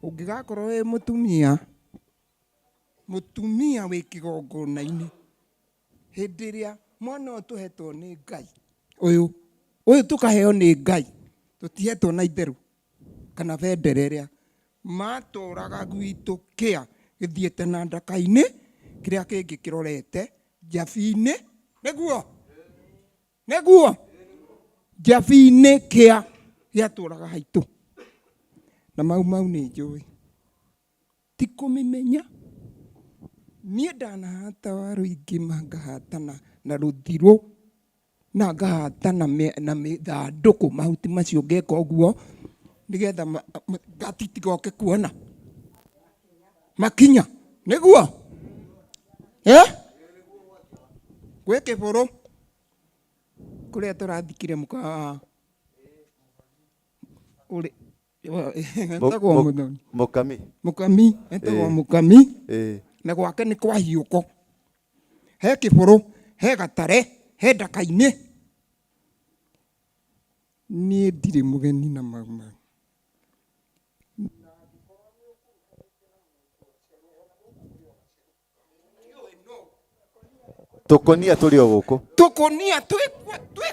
Ũngĩgakorwo wĩ mũtumia, mũtumia wĩ kĩgongona-inĩ, hĩndĩ ĩrĩa mwana ũyũ tũhetwo nĩ Ngai, ũyũ, ũyũ tũkaheo nĩ Ngai, tũtihetwo na itherũ kana bendera ĩrĩa, matũraga gwitũ kĩa gĩthiĩte na ndaka-inĩ, kĩrĩa kĩngĩ kĩrorete njabi-inĩ, nĩguo? Nĩguo? Njabi-inĩ kĩa gĩatũraga haitũ. Na mau mau nĩ njũĩ. Ti kũmĩmenya. Niĩ ndanahata waru ingĩ ma ngahata na rũthirũ na ngahata na mĩthandũkũ mahuti macio ngeka ũguo nĩgetha ngati itigoke kuona makinya nĩguo eh? Gwĩ kĩbũrũ kũrĩa tũrathikire mũka ũrĩ etagwo mũthoni. Mũkami. Mũkami etagwo mũkami. Na gwake nĩ kwa hiũko. He kĩbũrũ, he gatare, he ndaka-inĩ. Niĩ ndirĩ mũgeni na mau mau. Tũkũnia tũrĩ o gũkũ. Tũkũnia twĩ twĩ